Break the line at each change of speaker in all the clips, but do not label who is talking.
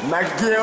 Makin.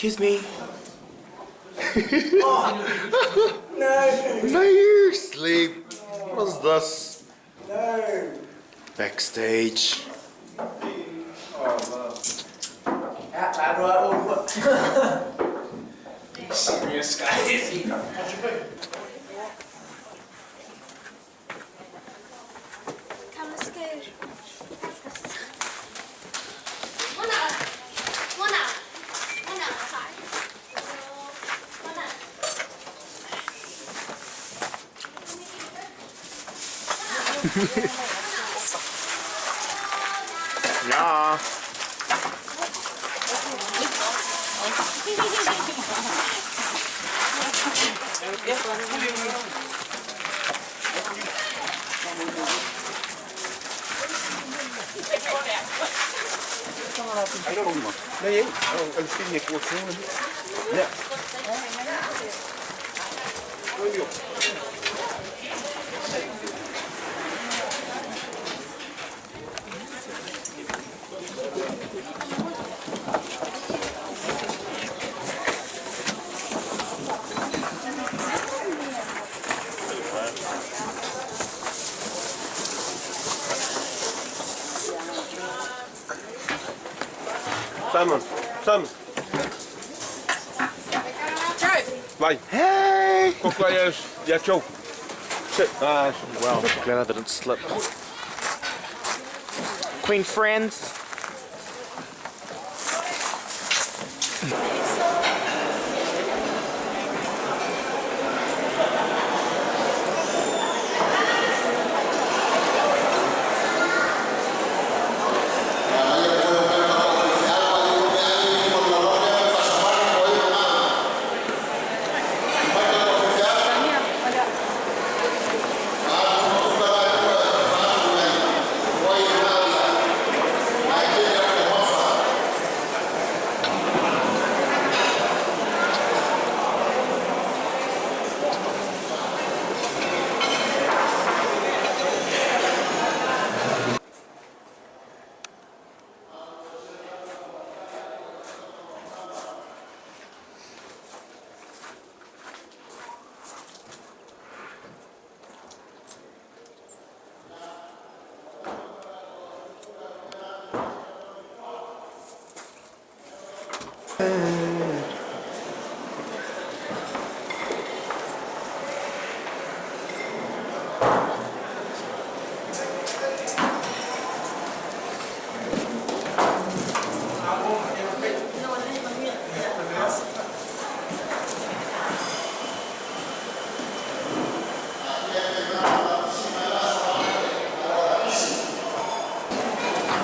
Excuse me. No. No, you sleep. What's this? No. Backstage.
Serious guys.
Ja.
Simon, Simon. Vai.
Hey!
Ja, tchau. Ah,
Well, glad I didn't slip. Queen friends.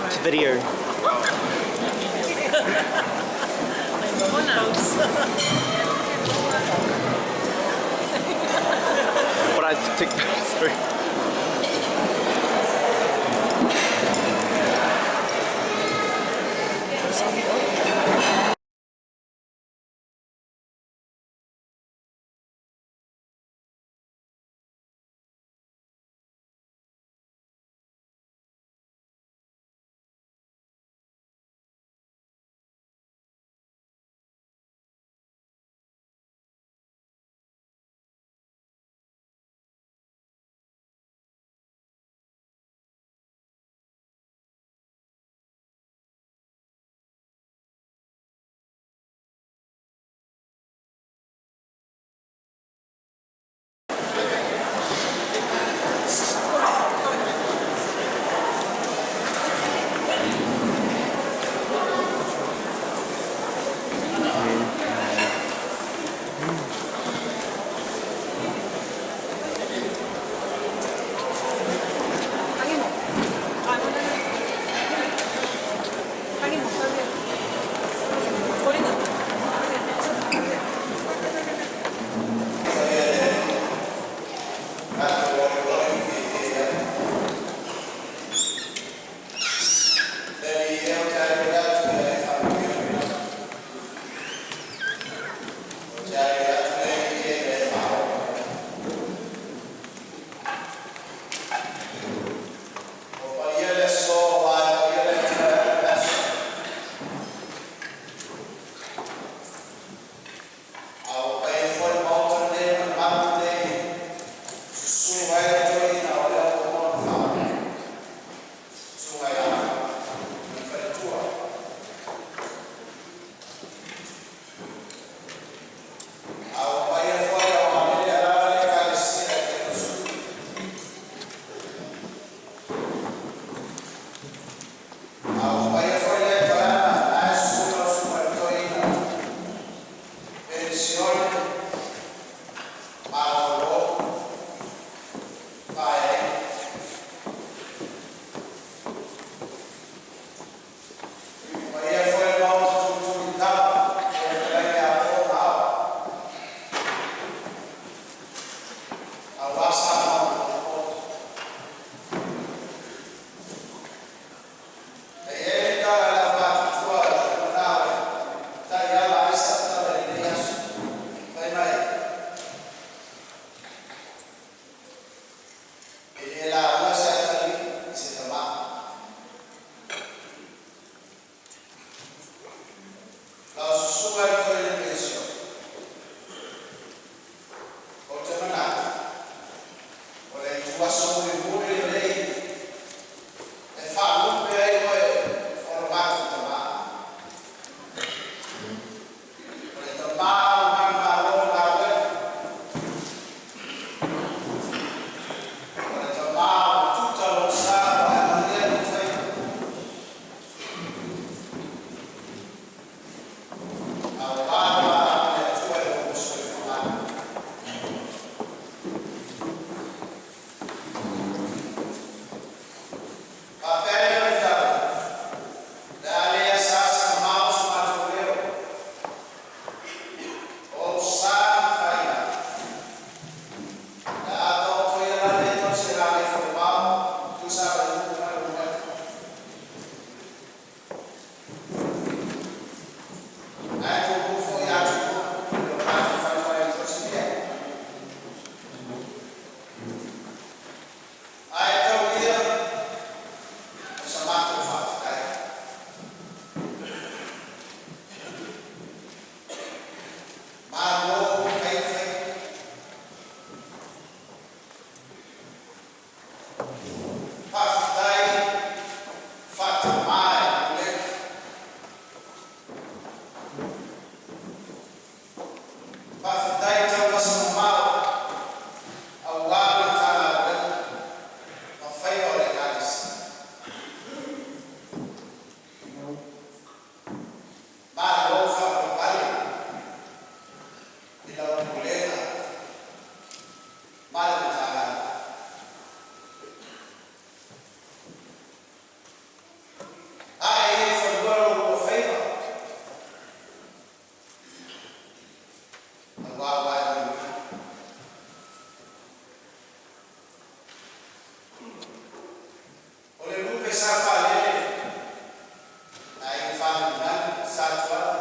It's a video. But I take sorry.
Aua Samoa ma tatou. E i ai le tala a le aumatutua o le manao e taiala ai sau tala i lenei aso, fai mai, E le lauga se atalii i se tamā. Lau susuga i le Toeaina Kerisiano, ou te manatu, o le ituaso mulimuli lenei e faalupe ai oe o lo matou tamā. O le tamā ua manumalo i galuega, o le tamā ua tuta lou sa ua aemalia lou faiva. A ua valaau le Atua i lou soifuaga. Faapea ai le tala, le a le asaasa mamao so matou leo, o ou sa ma faiga, le a taoto ia lale tausi e gagaifomau tusa ma le 2. Ae tupu foi atu o matou fale tausilia. Ae tau ia o sa matou faafetai. Malo fai fai. Faafetai faatamā e pulea. Faafetai tauasa mamao auā le Matagaluega ma faiva o le Ekalesia. Malo faapalepale i lau pulega ma le Matagaluega. Ae ia i fanua lo oulua faiva, auā ua ae manuia. O le lupe sa faalele na aiga Faanunane Sa Tuala,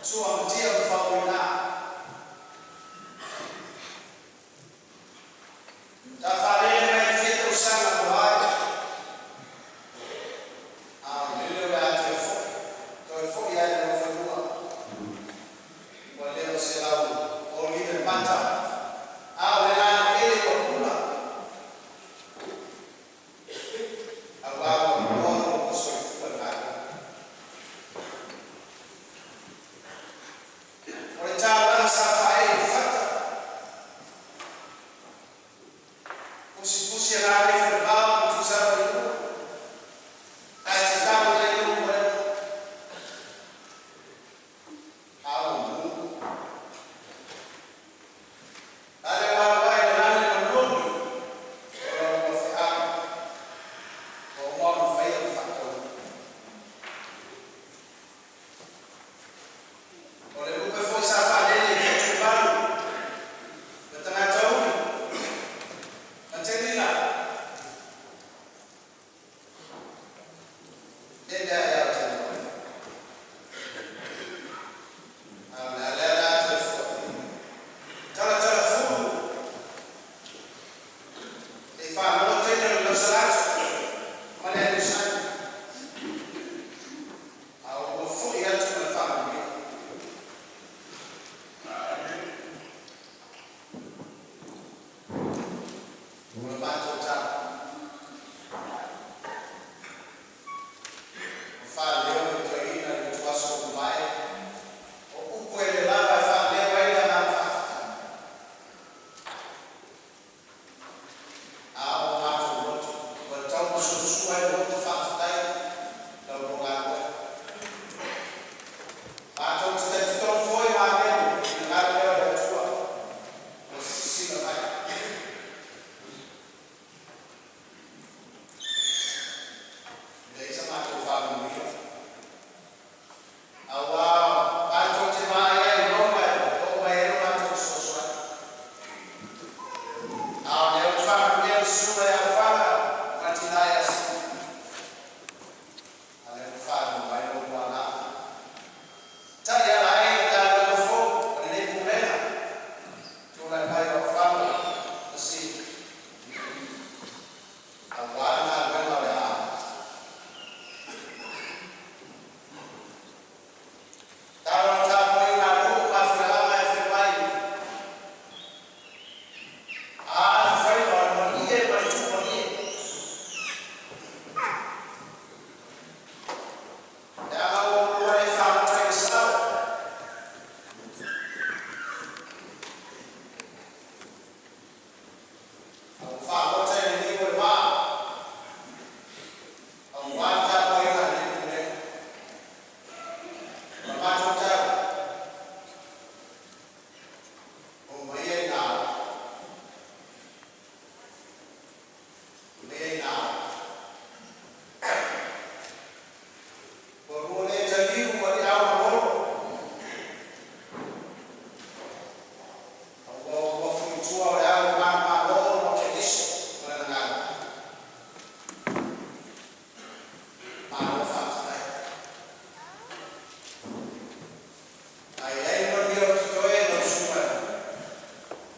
Suamatia ma Faumuina. Sa faalele mai le fia tausaga ua ai, a o lele o le a toe foi, toe foi ai i fanua. Ua le o se lau olive mata, a o le laniele ua pula. Auā ua loa lo soifua i Malo. O le taulaga sa faaee i fata, pusipusi e gagaifomau ma Tuisavailuu, ae tatalo i ai lou moena. A ua mu.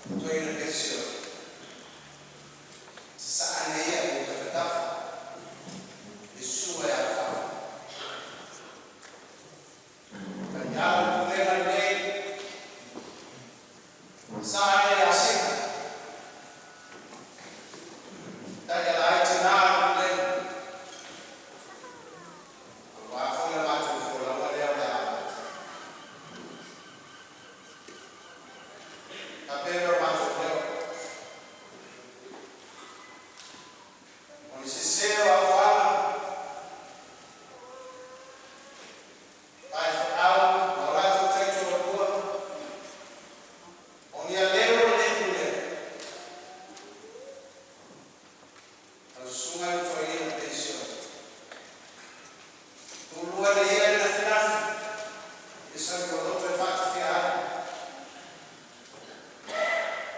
Toeaina Pesio. Sasaa nei ia i tafatafa i susuga ia Faa. Taiala le pulega lenei, sasaa nei asiga, taiala ai tinā o le pulega, aua foi le matou folauga lea o le a amata. Faapea lea o le matou leo, o le sese o afaga, faifeau ma o latou taitoalua, o ni aleu o lenei pulega, lau Susuga i le Toeaina Pesiona, tulua le ia i le nafinafi i sau loto e faatafea ai.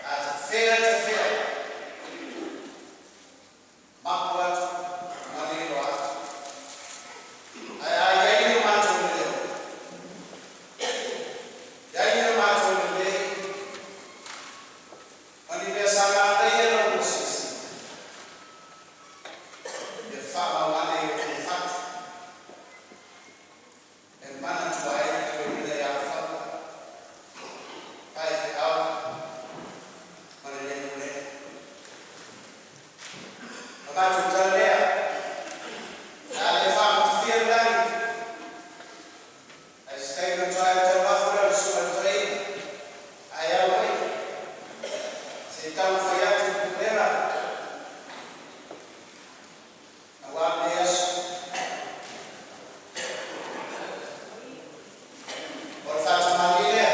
A tafea tafea, mapu atu ma lilo atu. Ae a i ai lo matou leo, i ai lo matou lelei, ma ni mea sa manaia i la oulua silasila, ia faamau ane i outou fatu e manatua ai le toeaina ia Fauga, faifeau ma lenei pulega. O le matou tala lea, o le a le faamatafia le lagi, ae se taimi ona toe autau lea o le susuga i le toeaina, ae au mai se i taumafai atu le pulega aua lenei aso. O le faatamalii lea.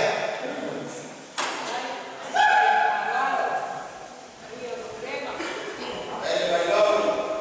E le mai logo.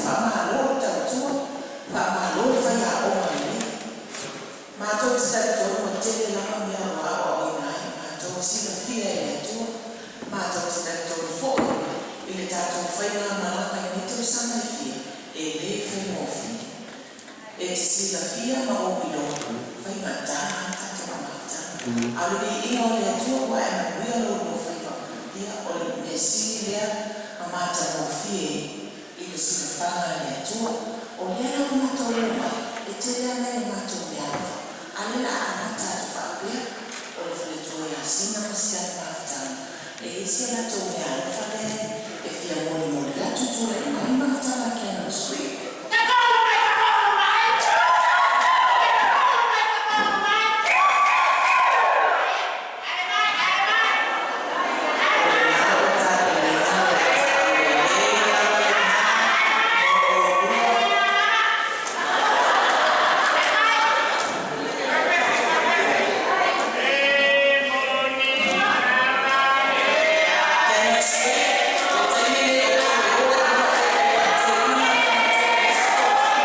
Faamalo le tautua, faamalo le faiaoga lelei. Matou te talitonu ua tele lava mea ua aoaoina ai matou, ua silafia e le Atua. Matou te talitonu foi i le tatou faigamalaga i nei tausaga e fia, e le faigofie. E te silafia ma ou iloa, faigata le tatou amataga. A o le viiga o le Atua ua e manuia lo oulua faiva, ia o le mea sili lea ma matagofie i le silafaga a le Atua. O lea la ua matou omai, e tele lava nai a matou meaalofa, a o lea o le a amata atu faapea, o le faletua ia Sina ma si ana mafutaga, e i ai si a latou meaalofa lea e fia molimoli atu. Tulai mai mafutaga a Candle Street. O lena ua tapenaina le atili lelei lava lena mo oulua. Candle Street, o le taimi lenei o outou e o ai i luma e faatuina le matou isi tofiga.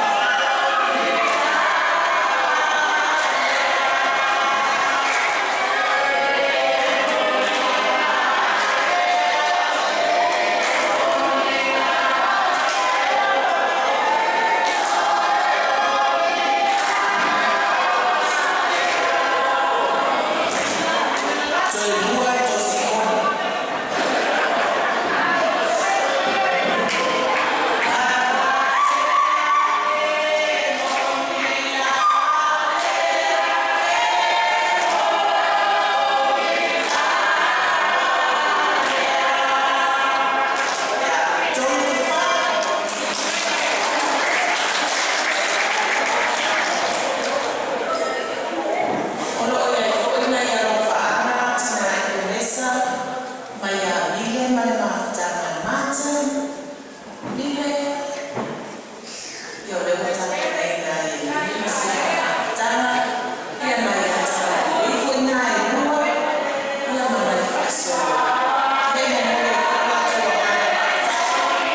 Toe lua e toe sekone. Tolu toe fa. O lo o i ai foi nai alofaaga tina Ionesa mai ia Mile ma le mafutaga a Martin. Mile, ia o lea ua tapenaina e Mile ma si ana mafutaga ia nai ata lelei foi na e lua ia ma nai faasolo. Ia e momoli ai foi lo latou agaga faafetai.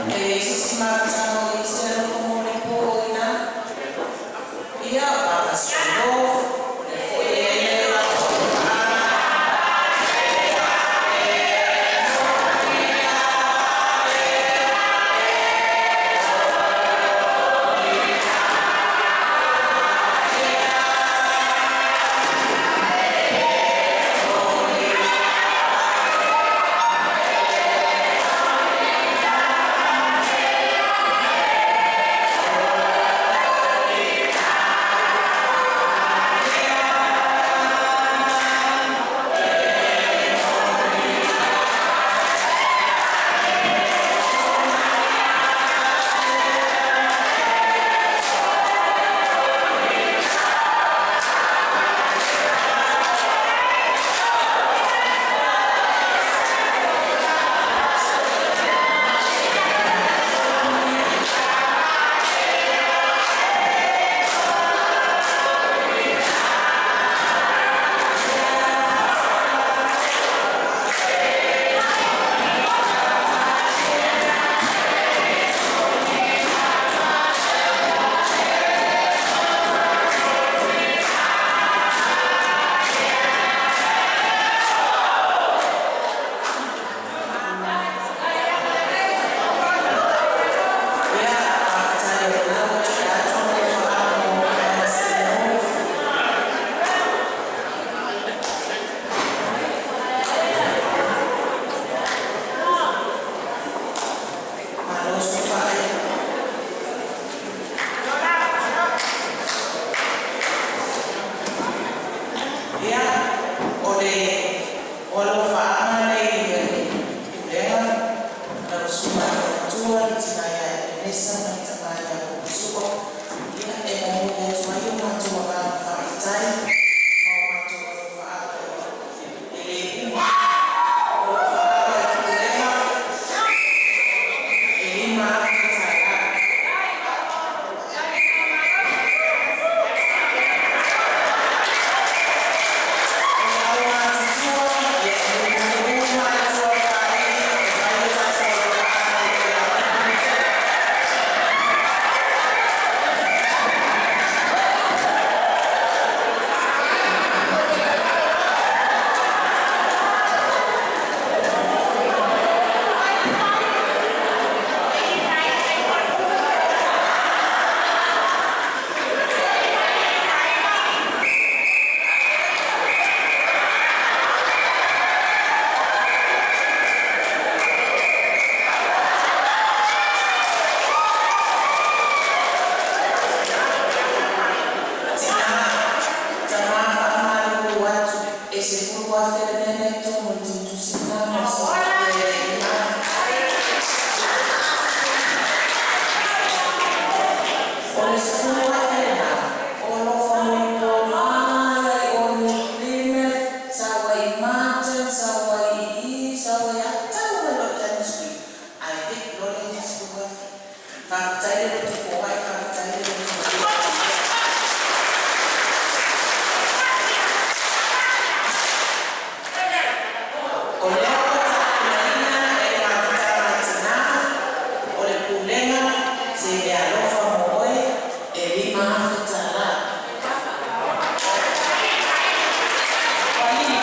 E i ai se isi mafutaga o i ai se alofa mo le po o i ina? Ia, fagasolo, o lea foi e i ai nai o latou alofaaga. Malo sofa'i. Ia, o le o alofaaga nei i le pulega lau Susuga i le Faletua le Tina ia Epenesa ma le Tama ia Poposu'o, ia e momoli atu ai o matou agaga faafetai ma o matou alofaaga e le uma. O alofaaga i le Pulega e $5,000. O le aumatutua e mulimuli uma atu o le Paaiga e fai le tatou alofaaga i le la. Tinā, tamā, faamalulu atu, e $10,000 le mea lena e i totonu o le tusitusi lena mo le silafia e le $5,000. O le $10,000 lena, o alofa molipo mai lava i o i New Plymouth, sau ai i Marton, sau ai i i, sau ai lava, tau mai loa i Daniel Street, ae pick loa le isi $10,000. Faafetai le loto foai, faafetai le loto malie. O lea ua tapenaina e le Mafutaga a Tinā o le Pulega se meaalofa mo oe e $5,000. Ualii.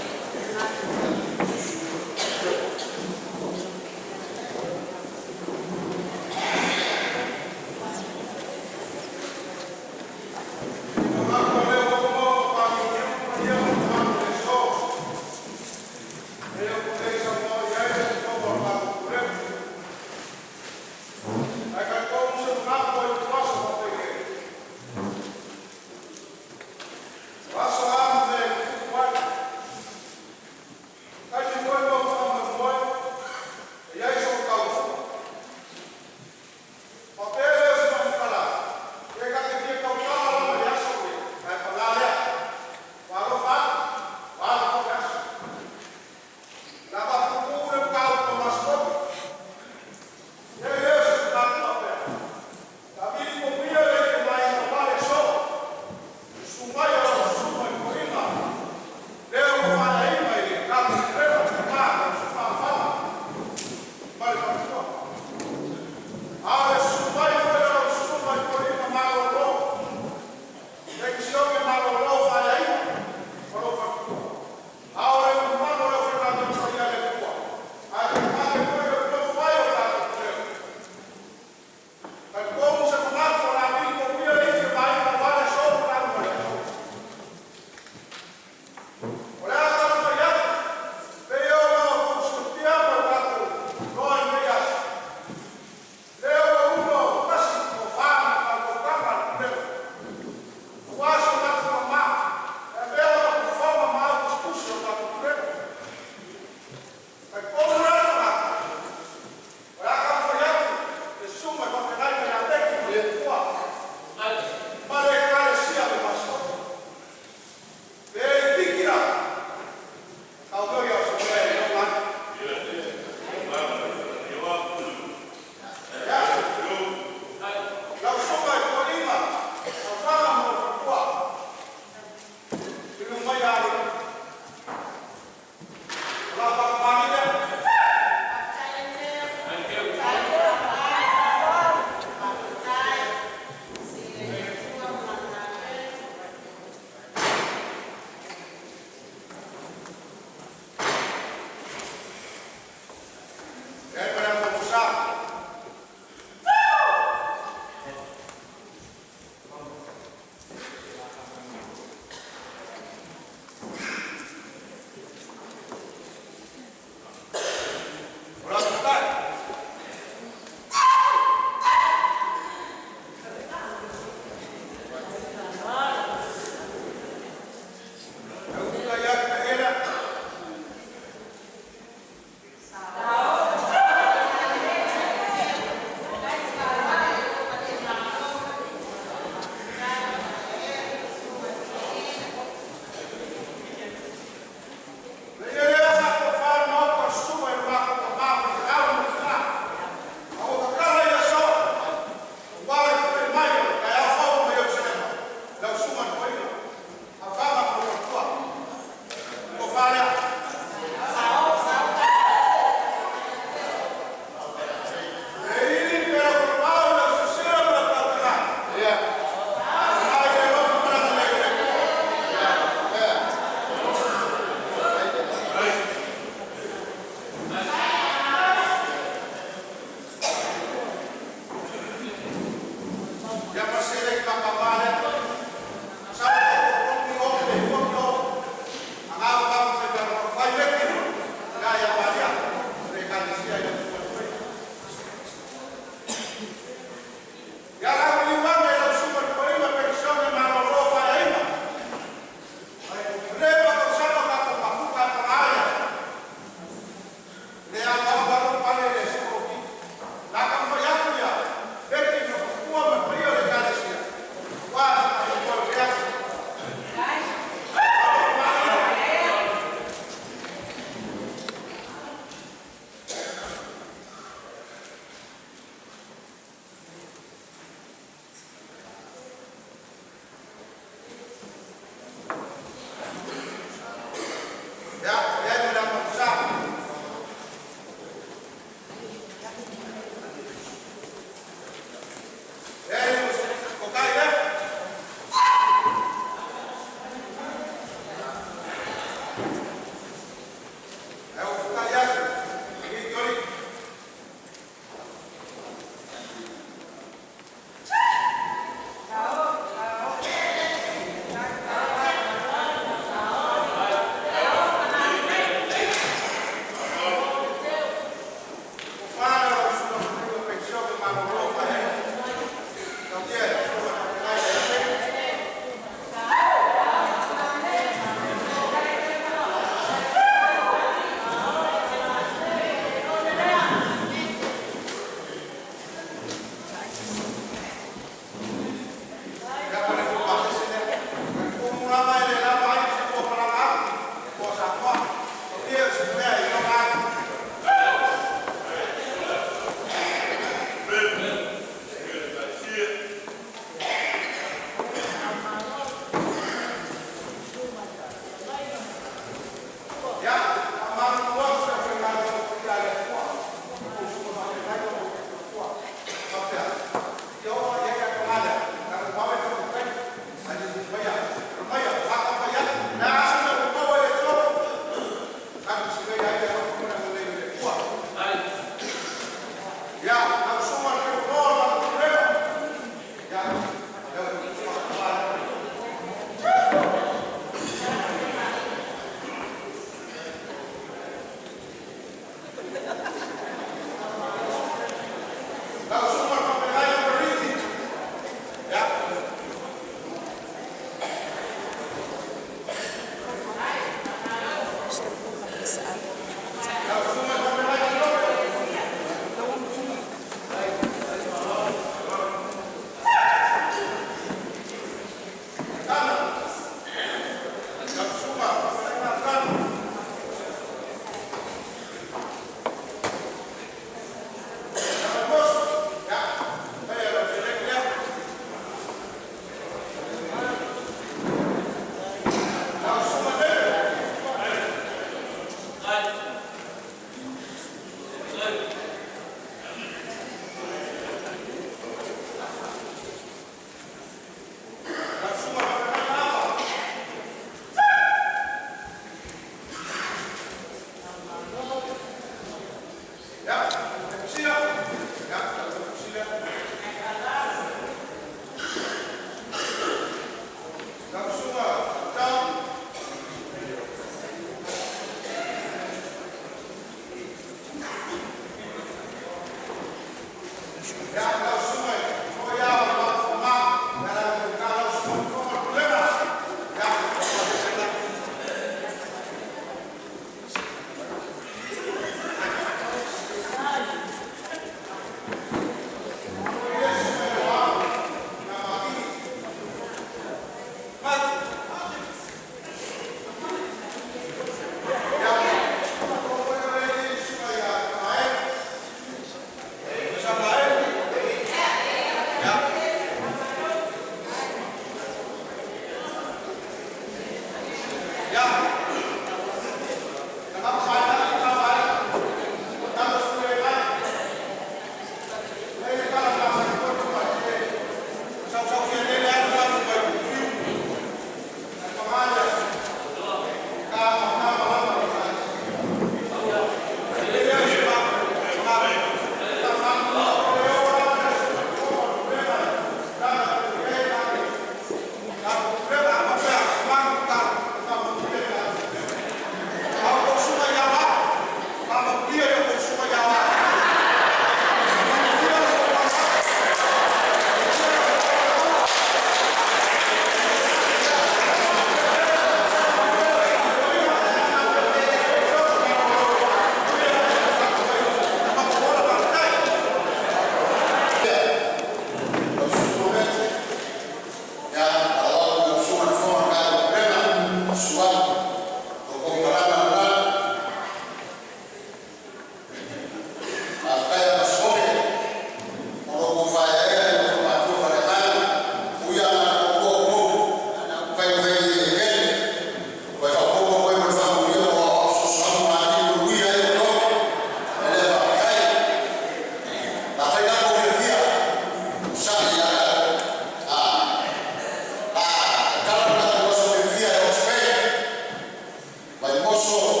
Oso.